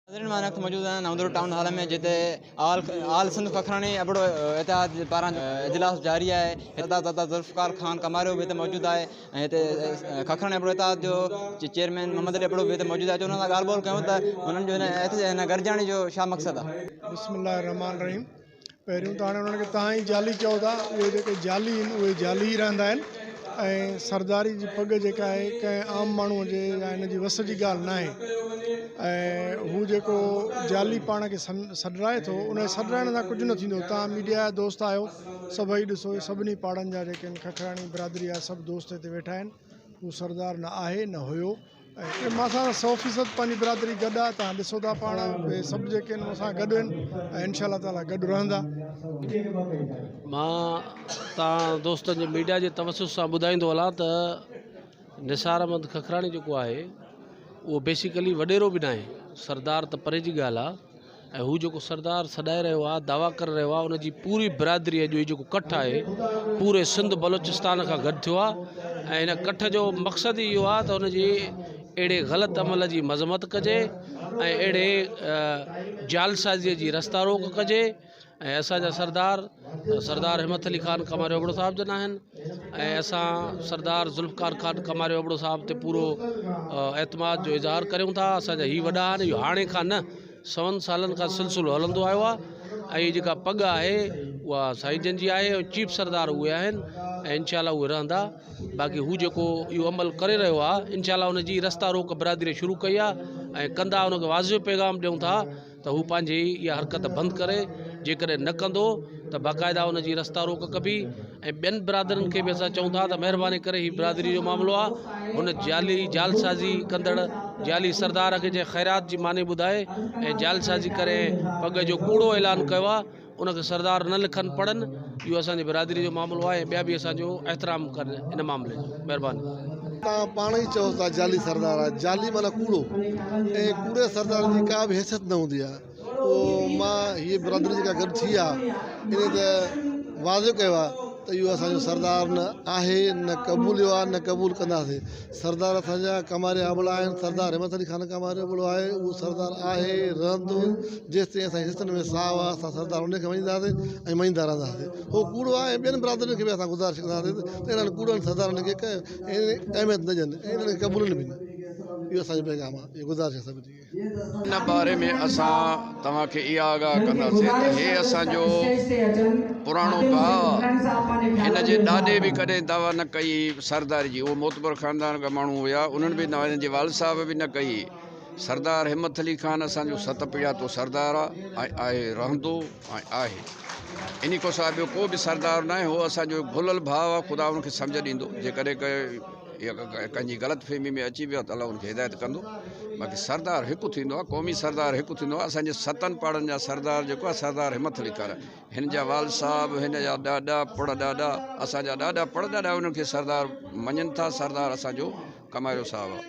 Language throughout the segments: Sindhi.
ناظرين مان هن وقت موجود آهيان نئون ديرو ٽائون هال ۾ جتي آل آل سنڌ ککراڻي ابڙو اتحاد پاران اجلاس جاري آهي هتان دادا ذوالفقار خان ڪماريو به هتي موجود آهي ۽ هتي ککراڻي ابڙو اتحاد جو چيئرمين محمد علي ابڙو به هتي موجود آهي انهن سان ڳالهه ٻولهه ڪيون ته انهن جو هن گڏجاڻي جو ڇا مقصد آهي. بسم الله الرحمٰن الرحيم پهريون ته هاڻي انهن کي توهان ئي جعلي چئو ٿا اهي جيڪي جعلي آهن اهي جعلي ئي رهندا آهن ۽ سرداري جي پڳ جيڪا آهي ڪنهن عام ماڻهو جي يا هن جي وس جي ڳالهه ناهي ۽ هو جيڪو جعلي پاڻ کي سڏرائي ٿو ان جي سڏرائڻ سان ڪجهه نه ٿيندو توهان ميڊيا جا دوست آهيو سڀئي ڏسو سڀني پاڙن جا جيڪي آهن ککراڻي برادري جا سڀ دوست هتي ويٺا آهن هو سردار نه آهي نه هيو ۽ مان سان سو فيصد پنهنجي برادري گڏ آهي توهان ڏسو ٿا پاڻ اهي سڀ جيڪي آهن مون سان گڏ آهن ۽ انشاء الله تعالي گڏ رهندا. مان توهان دوستن جي ميڊيا جي توسط سان ٻڌائيندو هلان ته نثار احمد ککراڻي جيڪو آهي اهو بيسيڪلي وڏيرو به ناهي سردار ته پري جي ڳالهه آهي ۽ هو جيڪو سردار سڏائي رهيو آهي دعويٰ ڪري رهيو آهي ان جي پوري برادري جو هي جيڪو ڪٺ آهي پوري سنڌ بلوچستان کان گڏ ٿيو آهي ۽ هن ڪٺ جو مقصد ئي اهو آهي ته ان جي اهڙي غلط عمل جي مذمت ڪجي ۽ اهڙي جعلسازي جي رستا روڪ ڪجي ۽ اسان جا سردار سردار همت علي خان ڪماريو ابڙو صاحب جن آهن ۽ اسان سردار ذوالفقار خان ڪماريو ابڙو صاحب تي پورو اعتماد جو اظهار ڪريون ٿا اسان جا هي وڏا آهن اهو هاڻي کان نه سون سالن کان سلسلو هلندو آيو آهي ۽ هي جيڪا پڳ آهي اها سائين جن جي آهي ۽ چيف سردار اهي آهن ۽ انشاء الله اهي رهندا باقي هو جيڪو اهو عمل ڪري رهيو آهي انشاء الله ان جي رستا روڪ برادري شروع ڪئي آهي ۽ ڪندا ان کي واضح پيغام ڏيون ٿا ته هو پنهنجي اها حرڪت بند ڪري، جيڪڏهن نه ڪندو ته باقاعده ان جي رستا روڪ ڪبي ۽ ٻين برادرين کي به اسان چئون ٿا ته مهرباني ڪري هي برادري جو معاملو آهي هن جعلي جعلسازي ڪندڙ جعلي سردار کي جنهن خيرات جي ماني ٻڌائي ۽ جعلسازي ڪري پڳ جو ڪوڙو اعلان ڪيو آهي ان کي سردار نه لکن پڙهن اهو اسان جي برادري جو معاملو آهي ۽ ٻيا به اسان جو احترام ڪن ان معاملي جو مهرباني. توهان پاڻ ئي چئو ٿا جعلي سردار آهي جعلي معنيٰ ڪوڙو ۽ ڪوڙي سردار جي ڪا به حيثيت نه هوندي آهي پوء مان هيء برادري جيڪا گڏ ٿي آهي ان ته واضح ڪيو آهي ته اهو اسان جو سردار نه آهي نه قبوليو آهي نه قبول ڪنداسين سردار اسان جا ڪماريا ابڙا آهن، سردار همت علي خان ڪماريو ابڙو آهي، اهو سردار آهي رهندو، جيستائين اسان جي حصن ۾ ساهه آهي اسان سردار انهي کي مڃينداسين ۽ مڃيندا رهنداسين. هو ڪوڙو آهي ۽ ٻين برادرين کي به اسان گذارش ڪنداسين ته اهڙن ڪوڙن سردارن کي ڪنهن اهميت نه ڏين ۽ انهن کي قبولن به نه. اهو اسان جو پيغام آهي، اها گذارش آهي سڀني کي. ان باري ۾ اسان توهان کي اها آگاهه ڪنداسين ته هي اسان جو پراڻو ڀاء آ، هن جي ڏاڏي به ڪڏهن دعويٰ نه ڪئي هئي سرداري جي، اهو معتبر خاندان جا ماڻهو هيا، انهن به نه هن جي والد صاحب به نه ڪئي هئي. سردار همت علي خان اسان جو ست پيڙهياتو سردار آ ۽ آهي رهندو ۽ آهي. انهي کان سواء ٻيو ڪو به سردار ناهي، هو اسان جو ڀلل ڀاء آ، خدا ان کي سمجهه ڏيندو، جيڪڏهن ڪنهن. يا ڪنهن جي غلط فهمي ۾ اچي ويو آهي ته الله ان کي هدايت ڪندو باقي سردار هڪ ٿيندو آهي قومي سردار هڪ ٿيندو آهي اسانجي ستن پاڙن جا سردار جيڪو آهي سردار همٿ لکار هن جا والد صاحب هن جا ڏاڏا پڙ ڏاڏا اسانجا ڏاڏا پڙ ڏاڏا انهن کي سردار مڃن ٿا سردار اسانجو ڪماريو صاحب آهي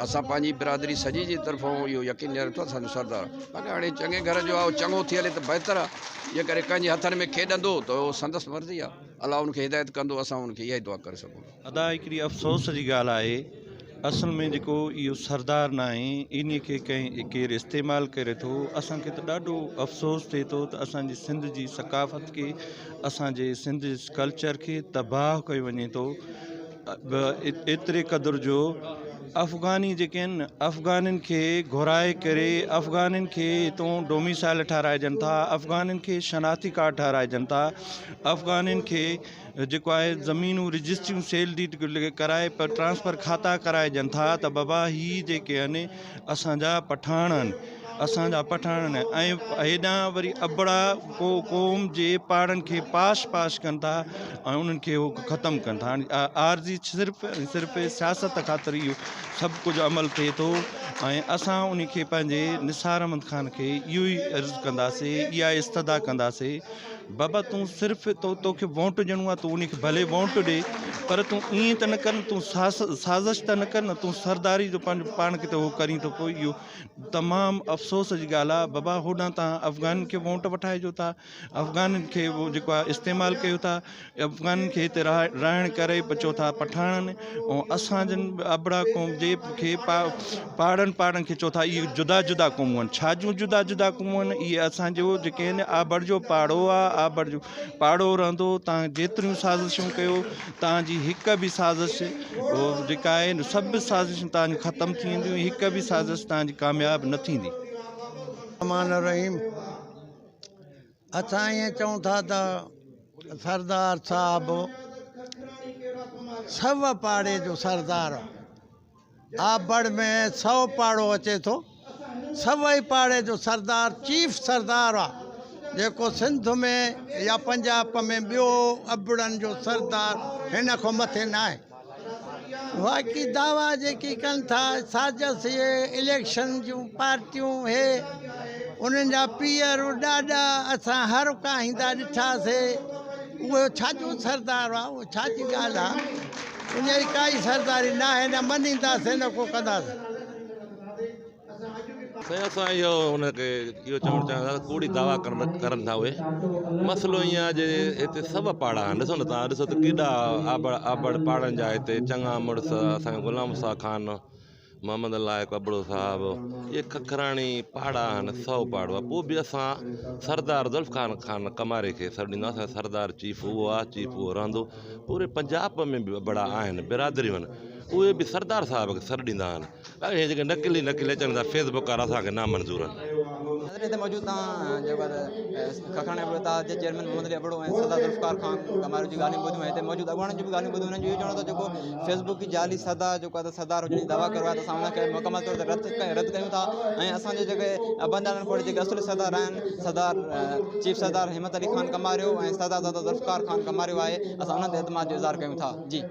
اسان پنهنجي برادري سڄي جي طرفون اهو يقين ڏياريون ٿا اسانجو سردار باقي هاڻي چڱي گهر جو آهي چڱو ٿي هلي ته بهتر آهي جيڪڏهن ڪنهن جي هٿن ۾ کيڏندو ته اهو سندس مرضي آهي الله ان کي هدايت ڪندو اسان ان کي اها ئي دعا ڪري سگهون ٿا. ادا هڪڙي افسوس جي ڳالهه آهي اصل ۾ جيڪو اهو سردار ناهي انهي کي ڪنهن ڪير استعمال ڪري ٿو اسان کي ته ڏاڍو افسوس ٿئي ٿو ته اسان جي سنڌ جي ثقافت کي اسان جي سنڌ جي ڪلچر کي تباهه ڪيو وڃي ٿو ايتري قدر جو افغاني جيڪي آهن افغانين کي گهرائي ڪري افغانين کي هتون ڊوميسائل ٺهرائجن ٿا افغانين کي شناختي ڪارڊ ٺهرائجن ٿا افغانين کي جيڪو آهي زمينون رجسٽريون سيل ڊيڊ ڪرائي پر ٽرانسفر کاتا ڪرائجن ٿا ته بابا هي جيڪي آهن اسان جا پٺاڻ آهن اسان جا پٺاڻ آهن ۽ هيڏانهن وري ابڙا ڪو قوم جي پاڙن کي پاش پاش ڪن ٿا ۽ انهن کي هو ختم ڪن ٿا هاڻي عارضي صرف ۽ صرف سياست خاطر اهو سڀ ڪجهه عمل ٿئي ٿو ۽ اسان ان کي پنهنجي نثار احمد خان کي اهو ئي عرض ڪنداسي اها استدعا ڪنداسي. بابا تون صرف تو توکي ووٽ ڏيڻو آهي تون ان کي ڀلي ووٽ ڏي پر تون ائين ته نه ڪر نه تون سازش ته نه ڪر نه تون سرداري جو پنهنجو پاڻ کي ته اهو ڪرين ٿو پيو اهو تمام افسوس جي ڳالهه آهي بابا هوڏانهن تان افغانن کي ووٽ وٺائجو ٿا افغانن کي جيڪو آهي استعمال ڪيو ٿا افغانن کي هتي رهڻ ڪري به چئو ٿا پٺاڻن ۽ اسان جن ابڙا قوم جي کي پاڙن پاڙن کي چئو ٿا اهي جدا جدا قومون آهن ڇا جون جدا جدا قومون آهن اهي اسان جو جيڪي آهن آبڙ جو پاڙو آهي آبڙ جو پاڙو رهندو تان جيتريون سازشون ڪيو تان جي هڪ به سازش جيڪا آهي سڀ سازشون تان جون ختم ٿي وينديون هڪ به سازش تان جي ڪامياب نه ٿيندي. الرحمٰن الرحيم اسان ائين چئون ٿا ته سردار صاحب سو پاڙي جو سردار آ. آبڙ ۾ سو پاڙو اچي ٿو. سوئي پاڙي جو سردار چيف سردار آ. جيڪو سنڌ ۾ يا پنجاب ۾ ٻيو ابڙن جو سردار هن کان مٿي ناهي. باقي دعويٰ جيڪي ڪن ٿا سازش اهي اليڪشن جون پارٽيون هي انهن جا پيئر ڏاڏا اسان هر ڪاهيندا ڏٺاسي اهو ڇا جو سردار آ اهو ڇا جي ڳالهه آ ان جي ڪائي سرداري ناهي نه مڃينداسي نه ڪو ڪنداسي. سائين اسان اهو ان کي اهو چوڻ چاهيون ٿا ته ڪوڙي دعويٰ ڪرڻ ڪرن ٿا اهي مسئلو ائين آهي جي هتي سڀ پاڙا آهن ڏسو نه تان ڏسو ته ڪيڏا آبڙ آبڙ پاڙن جا هتي چڱا مڙس اسان جو غلام مصطفيٰ خان محمد لائق ابڙو صاحب اهي ککراڻي پاڙا آهن سو پاڙو آهي پوء به اسان سردار ذوالفقار خان ڪماري کي سڏ ڏيندا اسان سردار چيف اهو آهي چيف اهو رهندو پوري پنجاب ۾ به ابڙا آهن برادريون آهن اهي به سردار صاحب کي سڏ ڏيندا آهن اهي جيڪي نقلي نقلي اچن ٿا فيس بڪ وارا اسان کي نامنظور آهن. ناظرين هتي موجود تان جيڪو آهي ککراڻي ابڙو اتحاد جي چيئرمين محمد علي ابڙو ۽ سردار ذوالفقار خان ڪماريو جون ڳالهيون ٻڌيون ۽ هتي موجود اڳواڻن جون به ڳالهيون ٻڌيون انهن جو اهو چوڻ هو ته جيڪو فيس بڪ جي جعلي سردار جيڪو آهي ته سردار هجڻ جي دعويٰ ڪيو آهي ته اسان ان کي مڪمل طور تي رد ڪيون ٿا ۽ اسان جي جيڪي ابن ڏاڏن کان جيڪي اصل سردار آهن سردار چيف سردار همت علي خان ڪماريو ۽ سردار زاده ذوالفقار خان ڪماريو آهي اسان انهن تي اعتماد جو اظهار ڪيون ٿا جي.